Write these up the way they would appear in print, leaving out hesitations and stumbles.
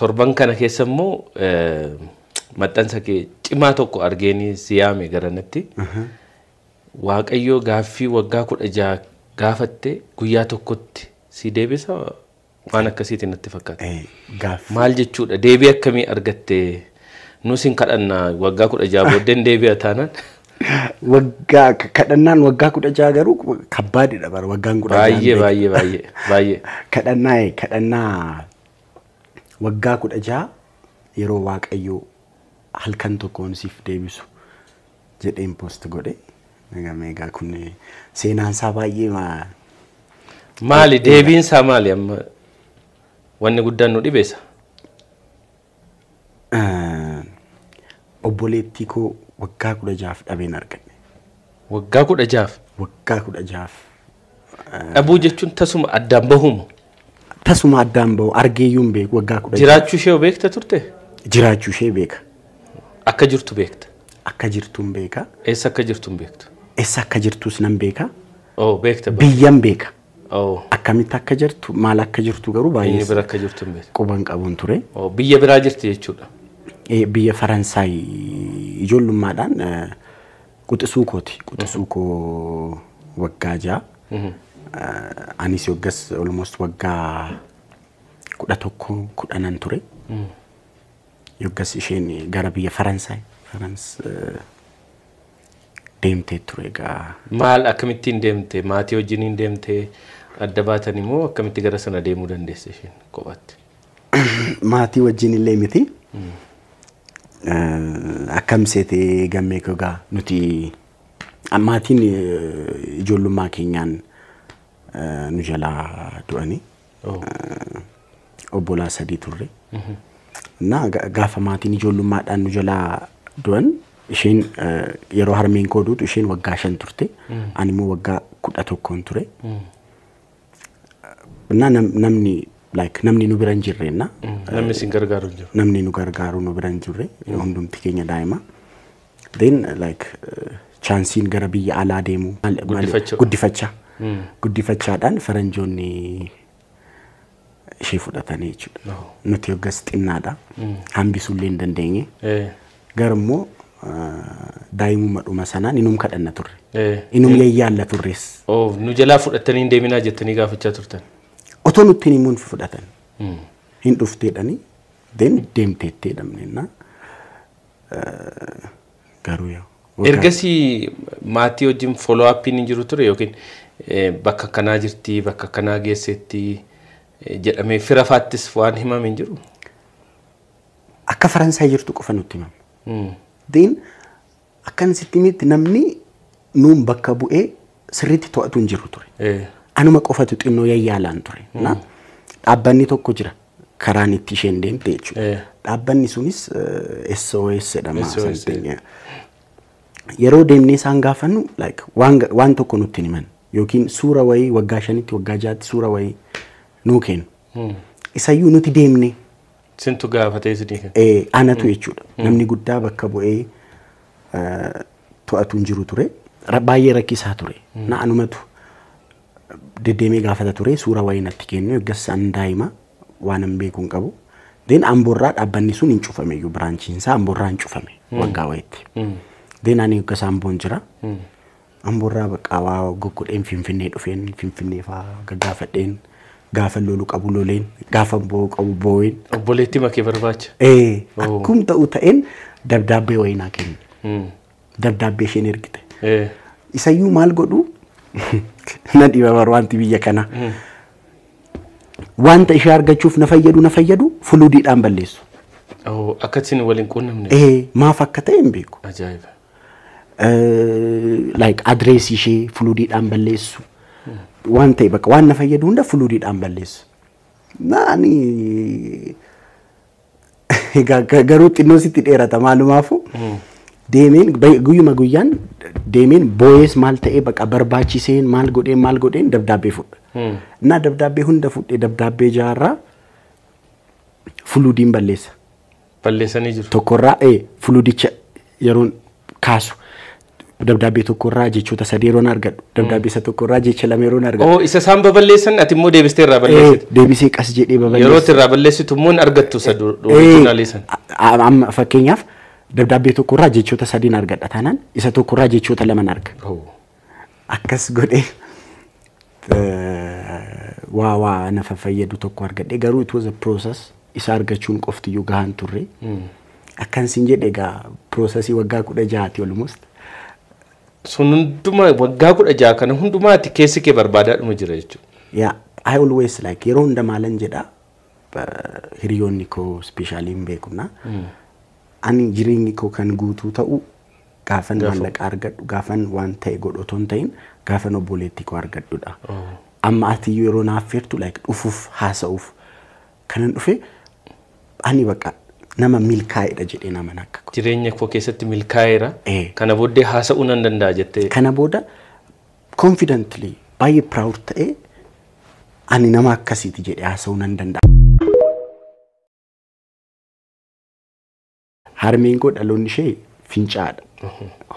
Torban kana keessa immoo maxxansa kee cimaa tokko argeenii si yaame garanatti. Waaqayyoo gaaffii waggaa 16 gaafatte guyyaa tokkotti si deebisa, waan akkasiitiin natti fakkaata. Gaaffii. Maal jechuudha? Deebii akkamii argatte? Nus hin kadhannaa, waggaa 16 booddeen deebi'a taanaan. Waggaa kadhannaan waggaa 16 garuu kabbaadidha bara waggaan 16. Baay'ee baay'ee baay'ee baay'ee. Kadhannaa waggaa 16 yeroo Waaqayyoo halkan tokkoon siif deebisu jedheen post godhe. Egaa kun seenaan isaa baay'ee Maali deebiin isaa, maali amma wanni guddaan nu dhibeessa? Obboleettii koo waggaa 16f dhabeen argadhe. Waggaa 16f? Waggaa 16f. Dhabuu jechuun tasuma addaan bahumu? Tasuma addaan bahu, argeeyyuu hin beeku waggaa 16. Jiraachuu ishee beekta turte? Jiraachuu ishee beeka. Akka jirtu beekta? Akka jirtu hin beeka. Eessa akka jirtu hin beektu? Eessa akka jirtus nan beeka. Oh, beekta. Biyyan beeka. Oh. Akkamitti akka jirtu, maal akka jirtu garuu Inni baay'ee bira akka jirtu hin beektu. quban qabuun ture. Oh, biyya biraa jirti jechuudha. Biyya Faransaay ijoollummaadhaan quxisuu kooti. Quxisuu koo waggaa 6. Anis waggas almost waggaa 11 10n ture. Yoggas isheen gara biyya Faransaay Farans deemtee ture egaa. Maal, akkamittiin deemte? Maatii wajjiniin deemte? Adda baatan immoo akkamitti gara sana deemuu dandeesse isheen kophaatti? Maatii wajjin illee miti. Akkam seetee gammee egaa, nuti maatiin ijoollummaa keenyaan nu jalaa du'anii, obbolaa sadii turre. Na gaafa maatiin ijoollummaadhaan nu jalaa du'an, isheen yeroo harmeen koo duutu isheen waggaa 5 turte. Ani immoo waggaa 11n ture. Na namni like namni nu bira hin jirre na. Namni isin gargaaru hin jiru. Namni nu gargaaru nu bira hin jirre, hundumti keenya daa'ima. Then like chanceiin gara biyya alaa deemu Guddifachuu. Guddifachaa. Guddifachaadhaan faranjoonni ishee fudhatanii jechuudha. Nuti hoggas xinnaadha. Hambisuullee hin dandeenye. Garuu immoo daa'imummaa dhuma sanaan inum kadhanna turre. Inum yayyaalla turres. Oh, nu jalaa fudhattanii hin deeminaa jettanii gaafachaa turtan. Otoo nutti hin himuun fudhatan. Hin dhufteedhani. Then deemteettee jedhamneenna. Garuu yaa. Ergasii maatii wajjin follow upiin hin jiru ture, yookiin bakka akkanaa jirti, bakka akkanaa geessetti jedhamee fira faattis waan himame hin jiru? Akka Faransaay jirtu qofa nutti himama. Then akkan sitti himetti namni nuun bakka bu'ee sirriitti to'atu hin jiru ture. Anuma qofatu xinnoo yayyaalaan ture. Na dhaabbanni tokko jira karaan itti isheen deemte jechuudha. Dhaabbanni sunis SOS jedhama. SOS. Something. Yeroo deemnee isaan gaafannu like waan tokko nutti hin himan, yookiin suura wayii waggaa 5tti waggaa 6tti suura wayii nuu kennu. Isayyuu nuti deemnee Sintu gaafatee isinii kenna? Anatu jechuudha. Namni guddaa bakka bu'ee to'atu hin jiru ture. Baay'ee rakkisaa ture. Na anumatu deddeemee gaafata ture, suura wayii natti kennu, eeggas an daa'ima, waan hin beeku hin qabu. Then Amboorraa dhaabbanni sun hin cufame iyyuu, branchiin isaa Amboorraa hin cufame waggaa wayiitti. Then ani eeggas Amboon jira. Amboorraa bakka waa goggodheen Finfinnee dhufeen, Finfinnee fa'aa gaggaafadheen, gaafa loluu qabu loleen, gaafa boo'uu qabu boo'een. Obboleettii makee barbaacha. Akkum ta'u ta'een dabdaabbee wayii naa kenne. Dabdaabbee isheen ergite. Isayyuu maal godhu na dhiba bar wanti biyya kanaa. Wanta ishee argachuuf na fayyadu fluidiidhaan balleessu. Oh, akka isin waliin quunnamne. Maaf akka ta'e hin beeku. Ajaa'iba. Like adreesii ishee fluidiidhaan balleessu. Waan ta'e bakka waan na fayyadu hunda fluidiidhaan balleessu. Naani egaa garuu xinnoo sitti dheerata, maalumaafu deemeen guyyuma guyyaan deemeen boo'ees maal ta'ee bakka barbaachiseen maal godheen maal godheen dabdaabbee fudha. Na dabdaabbee hunda fudhee, dabdaabbee jaarraa fluidiin balleessa. Balleessanii jiru. Tokkorraa fluidicha yeroon kaasu Dabdaabbee tokkorraa jechoota sadii yeroon argadhu. Dabdaabbee isa tokkorraa jecha lama yeroon argadhu. Oo, isa isaan baballeessan ati immoo deebistee irraa balleessite. Deebisee qas jedhee baballeessa. Yeroo itti irraa balleessitu immoo hin argattu isa oriijinaalii sana. Amma fakkeenyaaf dabdaabbee tokkorraa jechoota sadiin argadha taanaan isa tokkorraa jechoota laman arga. Akkas godhee waa na fayyadu tokko argadhe, garuu it was a process, isa argachuun qoftiyyuu gahaan turre. Akkan sin jedhe egaa processii waggaa 16ti almost. Sun hundumaa waggaa 16 kana hundumaatti keessi kee barbaadaadhuma jira jechuudha. Yeah, I always like yeroo hunda maalan jedha, hiriyoonni koo specially hin beekuna. Ani jireenyi koo kan guutuu ta'u gaafan maallaqa argadhu, gaafan waan ta'e godhu otoo hin ta'in gaafan obboleettii koo argadhudha. Amma ati yeroo naaf feertu like dhufuuf haasa'uuf kanan dhufe, ani bakka nama milkaa'edha jedhee nama akka koo. Jireenya koo keessatti milkaa'eera. Kana booddee haasa'uu nan danda'a jettee. Kana booda confidently baay'ee proud ta'ee ani nama akkasiiti jedhee haasa'uu nan danda'a. Harmeen koo dhaloonni ishee Fincaadha.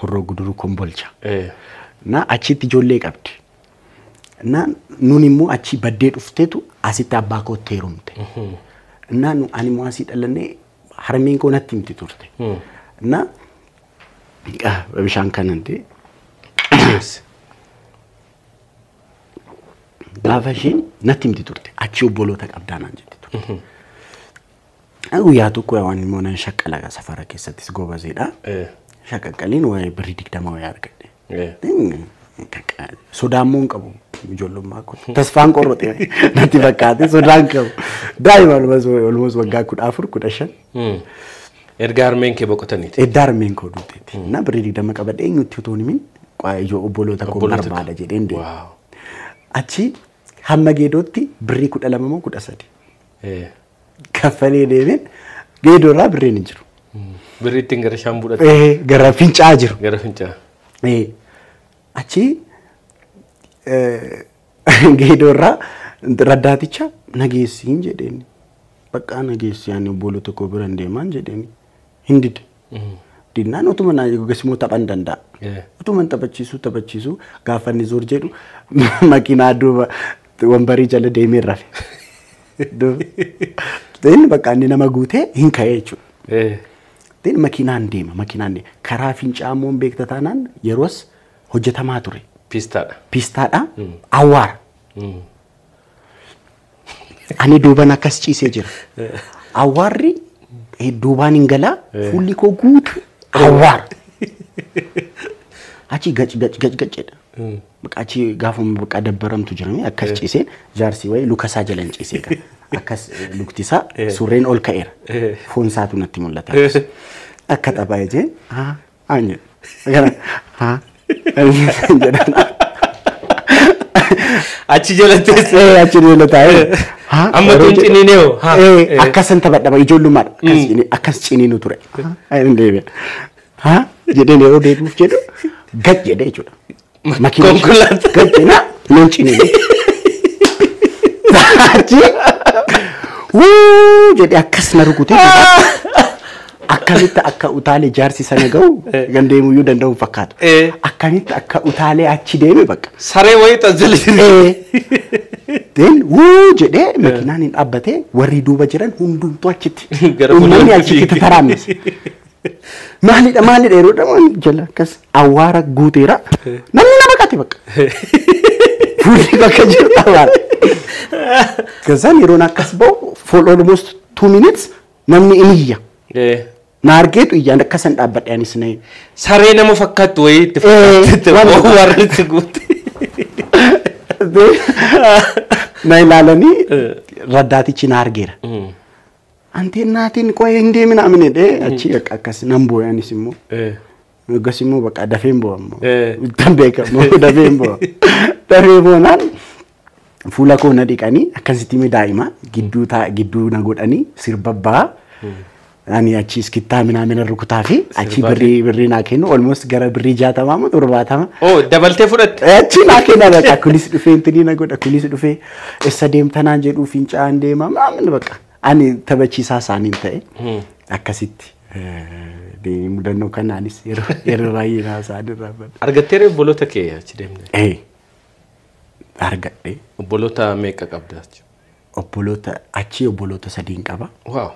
Horroo Guduruu Kombolcha. Na achitti ijoollee qabdi. Na nun immoo achi baddee dhufteetu asitti abbaa kootti heerumte. Na ani immoo asii dhalannee harmeen koo natti himti turte. Na bishaan kanan ta'e. Gaafa isheen natti himti turte achi obboloota qabdaa naan jetti turte. Guyyaa tokko waan immoo nan shaqqala safara keessattis gobazeedha. Shaqqaqaliin waa'ee birrii 20 wayii argadhe. Sodaa immoo hin qabu ijoollummaa koo. Tasfaan qorrote natti fakkaate, sodaan qabu. Daa'ima almost waggaa 14, 15. Erga harmeen kee boqotaniiti. Edda harmeen koo duuteeti. Na birrii 20 qabadhe, eenyutti otoo hin himin ijoo obboloota koo barbaada jedheen deema. Achi hamma Geedootti birrii 12 moo 13. Kaffalee deemeen Geedoo irraa birriin hin jiru. Birrii ittiin gara Shaambuu. Gara Fincaa'aa jiru. Gara Fincaa'aa. Achi Geedoo irraa raddaaticha nageessiin jedheen. Bakka nageessi, ani obboloota koo bira hin deemaan jedheen. Hin dide. Dinnaan utuma naa eegasimoo taphan danda'a. Utuma taphachiisuu gaafa inni zoor jedhu makiinaa duuba wambarii jala deemee rafe. Inni bakka inni nama guutee hin ka'ee jechuudha. Inni makiinaan deema. Karaa Fincaa'aa immoo beekta taanaan yeroos hojjetamaa ture. Pistaadha. Pistaadha. Awwaara. Ani duuban akkas ciisee jira. Awwaarri duubaan hin galaa, fuulli koo guutuu awwaara. Achi gac gac gac gac jedha. Bakka achi gaafuma bakka dabbaramtu jirame akkas ciiseen jaarsi wayii luka isaa jalan ciisee qaba. Akkas lukti isaa surreen ol ka'eera. Foon isaatu natti mul'ata. Akka taphaa jeen haa haa jedha. Haa jedhan. Achi jala teesse. Achi jala taa'ee. Amma tun ciniinee hoo? Akkasan taphadhama ijoollummaadha. Akkas ciniinu ture. Hin deebi'a. Haa jedheen yeroo deebi'uuf jedhu gad jedhee jechuudha. Konkolaataa. Gad jedhee nan ciniine. Achi wuu jedhee akkas na rukutee akkamitti akka utaalee jaarsi sana ga'u kan deemuyyuu danda'u hin fakkaatu. Akkamitti akka utaalee achi deeme bakka. Saree wayii xazzali. Then wuu jedhee makiinaan hin dhaabbatee, warri duuba jiran hundumtuu achitti. Uummanni achitti tataraamese. Maalidha maalidha yeroo dhamaan jala akkas awwaara guuteera. Namni na baqate bakka. Fuulli bakka jiru awwaara. Kazaan yeroon akkas ba'u for almost 2 minutes namni in iyya. Na argeetu iyyaan akkasan dhaabbadhe anis na. Saree nama fakkaattu wayii itti fakkaatti awwaarri itti guute. Na ilaalanii raddaatichi na argeera. Antee naatiin qo'ee hin deemin amine dhee achi akkas nan boo'e anis immoo. Akkas immoo bakka dafeen boo'a immoo. Ittan beekamu dafeen boo'a. Dafee boonaan fuula koo na dhiqanii akkasitti mi daa'ima gidduu gidduu na godhanii sirba ba'aa. Ani achi iskittaa minaamina rukutaa fi achi birrii naa kennu almost gara birrii 60 moo 70. Oh, dabaltee fudhatte. Achi naa kenna bakka, kunis dhufee intinii na godha, kunis dhufee eessa deemtanaan jedhuu, Fincaa'aan deema maamin bakka. Ani taphachiisaa isaaniin ta'e akkasitti Mudannoo kanaanis yeroo baay'ee haasa'an irraa bada. Argatteera obboloota kee achi deemne? Ee, argadhe. Obboloota meeqa qabda achi? Obboloota achii obboloota sadiin qaba. Waaw.